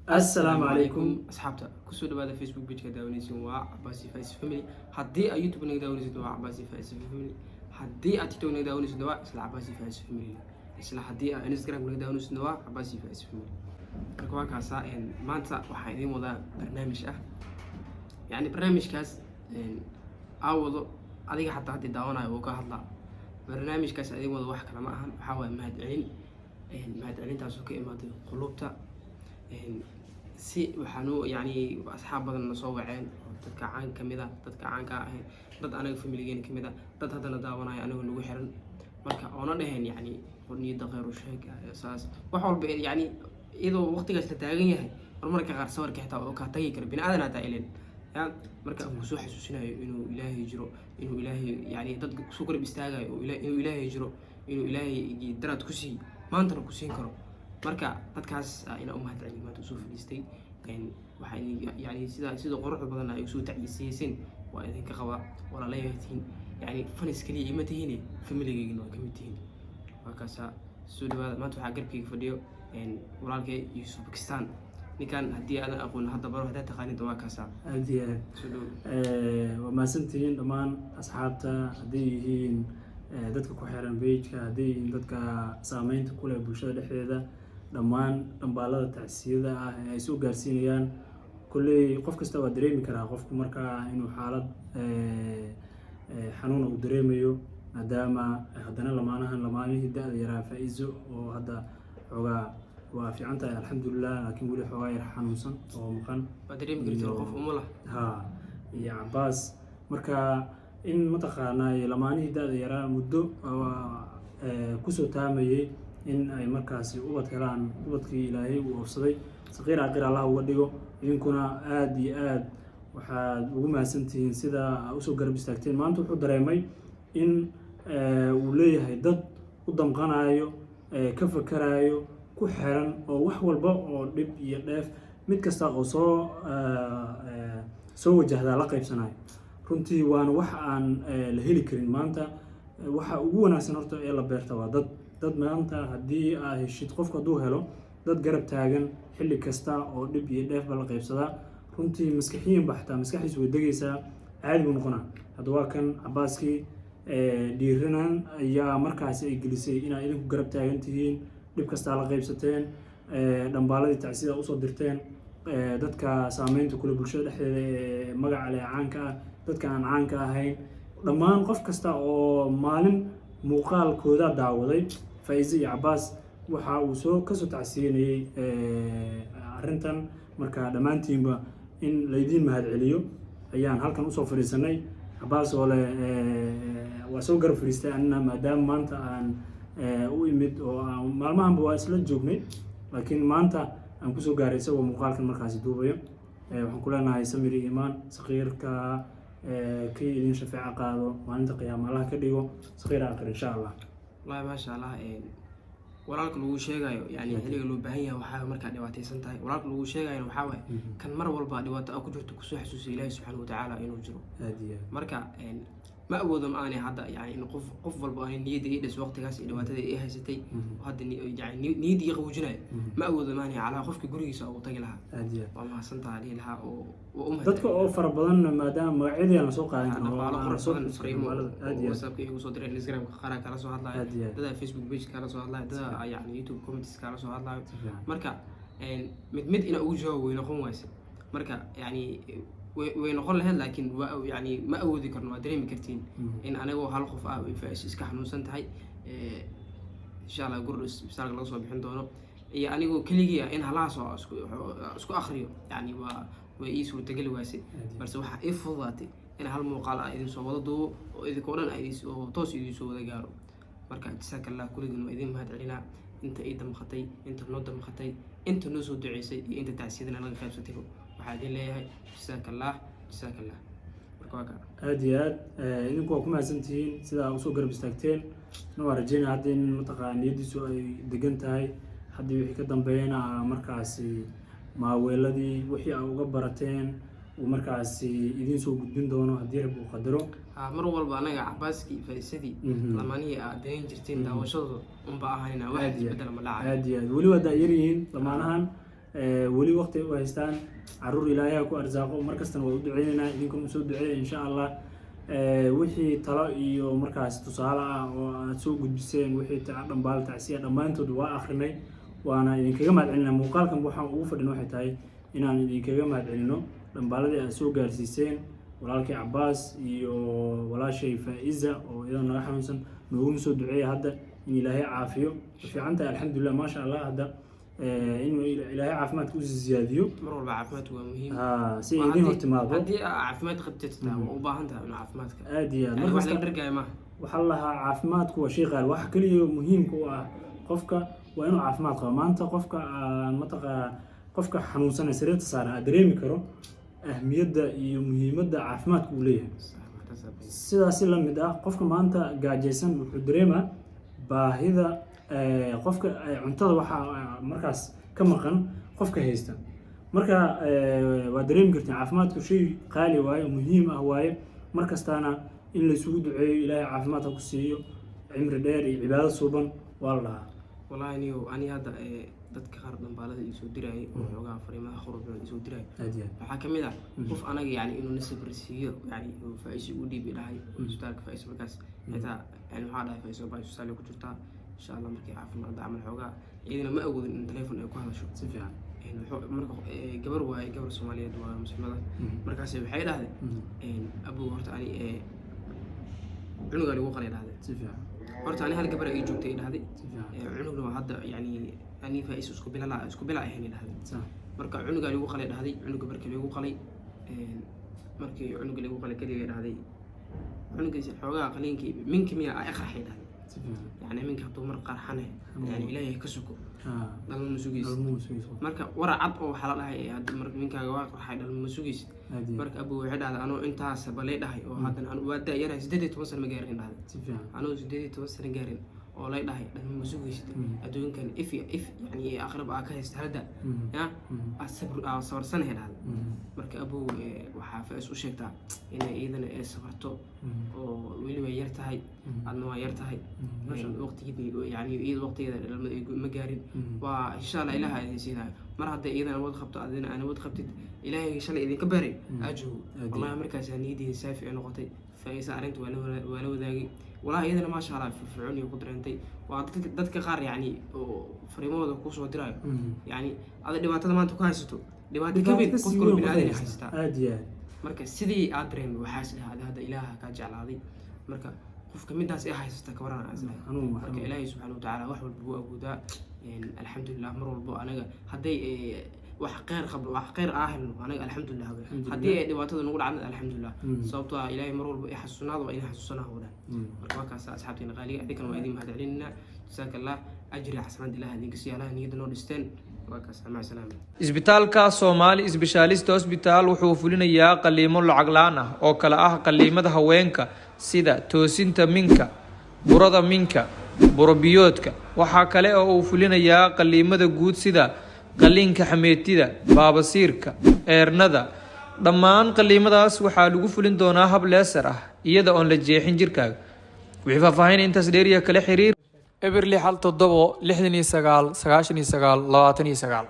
Assalaamu calaykum. Asxaabta kusoo dhawaada Facebook page-ka daawanaysin waa Cabaasi Fais Family. Haddii aad YouTube naga daawanaysid waa Cabaasi Fais Family. Haddii aad TikTok naga daawanaysid waa isla Cabaasi Fais Family. Isla haddii aad Instagram naga daawanaysid waa Cabaasi Fais Family. Marka waa kaasaa. Maanta waxaan idiin wadaa barnaamij ah, yacni barnaamijkaas aa wado adiga xataa haddii daawanayo wuu ka hadlaa. Barnaamijkaas idin wado wax kale ma ahan, waxaa waaye mahadcelin. Mahadcelintaasoo ka imaaday qulubta. Si waxaanu yacni asxaab badan na soo waceen oo dadka caan ka mid ah, dadka caanka ahayn, dad anaga familigeena ka mid ah, dad haddana daawanaya anagoo nagu xiran. Marka oona dheheen yacni niyadda khayr u sheeg, saas wax walba, yacni iyadoo waqtigaas la taagan yahay, marmarka qaar sawirka xitaa oo kaa tagi kara bini aadan hataa ilen ya. Marka uu soo xasuusinayo inuu Ilaahay jiro, inuu Ilaahay yani dad kusoo garab istaagayo, oo inuu Ilaahay jiro, inuu Ilaahay daraad ku siiy, maantana ku siin karo. Marka dadkaas inaa u mahad celiyo maanta usoo fadhiistay. Waxaa yani sida quruxda badan ay usoo tacyiisiyeyseen waa idinka qabaa. Walaalayahay tihiin, yani fans kaliya ima tihiine, familigeygana waa kamid tihiin. Waa kaasaa, soo dhawaada. Maanta waxaa garabkeyga fadhiyo walaalkay Yuusuf Bakistan. Ninkan haddii aadan aqoon hadda baro, haddaad taqaanid waa kaasaa. Aad iyo aad. Soo dhow. Waa mahadsantihiin dhammaan asxaabta, hadday yihiin dadka ku xiran page-ka, hadday yihiin dadka saameynta ku leh bulshada dhexdeeda, dhammaan dhambaalada tacsiyada ah ee ay soo gaarsiinayaan. Kolley qof kasta waa dareemi karaa qofku markaa inuu xaalad xanuuna uu dareemayo, maadaama haddana lamaanahan, lamaanihii da-da yaraa, Faa-izo oo hadda xoogaa waa fiican tahay, alxamdulilah, laakiin weli xoogaa yar xanuunsan oo maqan. Waa dareemi kartiin qof umula. Ha, iyo Cabaas. Marka in mataqaanaa lamaanihii da-da yaraa muddo kusoo taamayay in ay markaasi ubad helaan, ubadkii Ilaahay uu oofsaday, saqiir aqir Allah uga dhigo. Idinkuna aada iyo aad waxaad ugu mahadsantihiin sida aa usoo garab istaagteen. Maanta wuxuu dareemay in uu leeyahay dad u damqanayo, ka fakarayo, ku xiran, oo wax walba oo dhib iyo dheef mid kasta oo soo wajahdaa la qaybsanayo. Runtii waana wax aan la heli karin maanta. Waxa ugu wanaagsan horta ee la beerta waa dad. Dad maanta haddii aad heshid, qofku hadduu helo dad garab taagan xilli kasta oo dhib iyo dheefba la qaybsadaa, runtii maskaxiyan ba xataa maskaxdiisu way degaysaa, caadi buu noqonaa. Hadda waa kan Cabaaskii dhiiranan ayaa markaasi ay gelisay inaad idinku garab taagan tihiin, dhib kastaa la qaybsateen, dhambaaladii tacsida usoo dirteen, dadka saameynta kule bulshada dhexdeeda ee magaca leh, caanka ah, dadka aan caanka ahayn, dhammaan qof kasta oo maalin muuqaalkooda daawaday Faa'ize iyo Cabaas waxa uu soo kasoo tacsiinayay arrintan. Marka dhammaantiinba in laydiin mahadceliyo ayaan halkan usoo fadhiisanay. Cabaas oo leh waa soo garab fadhiistay anina, maadaama maanta aan u imid oo aan maalmahanba waa isla joognay, laakiin maanta aan kusoo gaaray isagoo muuqaalkan markaasi duubayo. Waxaan ku leenahay samir iyo iimaan, saqiirka kii idin shafeeco qaado maalinta qiyaama Allah ka dhigo, saqiir aakhir insha Allah. Wallahi maasha Allah. Walaalka lagu sheegayo yani xilliga loo baahan yahay waxaa markaa dhibaataysan tahay. Walaalka lagu sheegayona waxaa waaye kan mar walba dhibaato a ku jirto kusoo xasuusiya Ilaahi subxaana watacaala inuu jiro. Aad iyo aad. Marka ma awoodo ma aanay hadda yani in qof walba aanay niyadda ii dhis waqtigaas iyo dhibaatada ii haysatay hadda yani niyadda ii qaboojinayo, ma awoodo maanay calaa qofka gurigiisa ugu tagi lahaa. Aad iyo aad. Waa mahadsantaha dhihi lahaa oo waa u mahad. Dadka oo fara badan, maadaama magacyadii aan lasoo qaadan karin oo dhaqaalo aan qurux lasoo badan xusin fariimo dhambaalada. Aad iyo aad. WhatsAppka igu soo diray, Instagramka qaar kala soo hadlayo, Aad iyo aad. dadaa Facebook page kala soo hadlayo, dadaa yani YouTube comments kala soo hadlayo. Si fiican. Marka mid mid ina ugu jawaab way noqon wayse. Marka yani way noqon lahayd, laakiin waa yani ma awoodi karno. Waa dareemi kartiin in anagoo hal qof ah ay iska xanuunsan tahay, insha Allah guri isbitaalka laga soo bixin doono, iyo anigoo keligii ah in halahaas oo isku akriyo, yani waa ii suurtageli waase. Balse waxaa ii fududaatay in hal muuqaal ah idin soo wada duubo oo idinkoo dhan oo toos idin soo wada gaaro. Marka jasaaka Allah kulligiin, waa idin mahad celinaa inta ii damqatay, inta noo damqatay, inta noo soo duceysay iyo inta tacsiyadana laga qaybsatay. Waxaa idin leeyahay jasaaka Allah, jasaaka Allah. Marka waa kaa. Aad iyo aad. Idinku waa ku mahadsantihiin sidaa usoo garab istaagteen. Na waa rajeynaya hadda in mataqaana niyadiisu ay degan tahay, haddii wixii ka dambeeyana markaasi maaweeladii wixii aa uga barateen uu markaasi idiin soo gudbin doono haddii Rabbi uu qadaro. Ha, mar walba anaga Cabaaskii Faisadii lamaanihii aad dayn jirteen daawashadooda unba ahanina wax Aad iyo isbedel ma dhacayo. Aad iyo aad. Weli waa daayar yihiin lamaanahan. Weli waqti u haystaan, caruur Ilaahay ha ku arsaaqo. Markastana waa u duceynaynaa, idinkuna usoo duceeya, insha Allah. Wixii talo iyo markaas tusaale ah oo aad soo gudbiseen, wixii dhambaal tacsiya, dhammaantood waa akrinay, waana idinkaga mahad celinaa. Muuqaalkan waxaan ugu fadhin waxay tahay inaan idinkaga mahad celino dhambaaladii aad soo gaarsiiseen walaalkay Cabaas iyo walaashay Faa'iza oo iyadoo naga xanuunsan. Nooguna soo duceeya hadda in Ilaahay caafiyo. Way fiican tahay, alxamdulilah, maasha Allah. Hadda inuu Ilaahay caafimaadka usii siyaadiyo. Mar walba caafimaadku waa muhiim. Ha, si ay idiin hortimaado. Haddii aad caafimaad qabtid xitaa waa u baahan tahay inuu caafimaadka Aad iyo aad. yani mar wax kasta laga dhargaayo maaha. Waxaa la lahaa caafimaadku waa shay qaali. Waxa keliya muhiimka u ah qofka waa inuu caafimaad qabo. Maanta qofka aan mataqaa, qofka xanuunsan ee sariirta saaran aad dareemi karo ahmiyadda iyo muhiimadda caafimaadka uu leeyahay. Sidaasi la mid ah, qofka maanta gaajaysan wuxuu dareemaa baahida qofka cuntada waxaa markaas ka maqan qofka haysta. Marka waa dareemi kartiin, caafimaadku shay qaali waaye, muhiim ah waaye. Mar kastaana in laysugu duceeyo, Ilaahay caafimaad ha ku siiyo, cimri dheer iyo cibaado suuban, waa la dhahaa. Wallahi niyow, ani hadda dadka qaar dhambaalada iisoo dirayay oo xoogaa fariimaha khurubna iisoo dirayay, Aad iyo aad. waxaa kamid ah qof anaga yani inuu nasabr siiyo, yani uu Faa'iso u dhiibi dhahay oo isbitaalka Faa'iso markaas xitaa yani waxaa dhahay, Faa'iso baa isbitaalka ku jirtaa, insha Allah markay caafimaad camal xoogaa iyadana ma awoodin in telefoon ay ku hadasho. Si fiican. Marka gabar waaye, gabar Soomaaliyeed waa, muslimada. Markaas waxay dhahday, abow, horta ani cunugaa lagu qalay, dhahday. Si fiican. Horta ani hal gabar ay joogtay, ay dhahday. Si fiican. Cunugna waa hadda yani ani Faa'iso isku bila isku bila ahayn, ay dhahday. Marka cunugaa lagu qalay, dhahday. Cunuga markii lagu qalay, markii cunuga lagu qalay kadib, ay dhahday, cunugiisa xoogaa qaliinkii minka miya ay qarxay, dhahday. Si fiican. Yani minka hadduu mar qarxane, yani Ilaahay ka suko, dhalma ma sugaysid. Dhalmo ma sugayso. Marka wara cad oo waxaa la dhahay hadda marka minkaaga waa qarxay, dhalma ma sugaysid. Aad iyo aad. Marka abu waxay dhahday, anoo intaas balay dhahay oo haddana anu waa da-yarahay, 18 sano ma gaarin, dhahday. Si fiican. Anoo 18 sano gaarin oo lay dhahay dhalma ma sugaysid, adduunkan if if yani aqrab aa ka haysta halda ya aa sabr aa sabarsanahay, dhahday. Marka abow, waxaa Faa-is u sheegtaa inay iyadana ay sabarto oo weli way yar tahay, adna waa yar tahay. Masha Allah. Waqtigeedii yani iyada waqtigeeda dhalmada ay ma gaarin. Waa insha Allah Ilaha idin siinayo. Mar hadday iyadana awood qabto, adina aan awood qabtid, Ilaahay shalay idinka baray ajuhu. Aad. Wallahi markaas niyaddeeda saafi ay noqotay. Faa-isa arrinta waa la wadaagay. Wallahi iyadana maasha Allah firfircoon iyo ku dareentay. Waa dadka qaar yani oo fariimahooda kusoo diraayo, yani ada dhibaatada maanta ku haysato dhibaato ka weyn qof kaloo bini aadan haystaa. Aad iyo aad. Marka sidii aad dareemay waxaa is dhahaa hadda Ilaaha kaa jeclaaday. Marka qofka midaas ay haysata ka waran, aan is dhahay. Xanuun waa Marka xanuun. Ilaahay subxaana watacaala wax walba wuu awoodaa. Alxamdulilah, mar walbo anaga hadday wax kheyr qabno, wax kheyr aa helno, anaga alxamdulilah wey. Alxamdulilah. Haddii ay dhibaatada nagu dhacdo, alxamdulilah, sababtoo ah Ilaahay mar walba i xasuusnaada, waa idin xasuusanaha oo dhan. Marka waa kaasa, asxaabteena qaaliga, idinkana waa idin mahad celinayna. Jazaaka Allah, ajri xasanaad Ilaah idinka siiya, Allaha niyadda noo dhisteen. Waa kaasa, maca salaama. Isbitaalka Soomaali Isbeshaalist Hosbitaal wuxuu fulinayaa qaliimo lacag la-aan ah oo kale ah qaliimada haweenka sida toosinta minka, burada minka, burobiyoodka. Waxaa kale oo uu fulinayaa qaliimada guud sida qaliinka xameetida, baabasiirka, eernada. Dhammaan qaliimadaas waxaa lagu fulin doonaa hab laser ah iyada oon la jeexin jirkaaga. Wixii faahfaahin intaas dheeriya kala xiriir 067 69 99 29.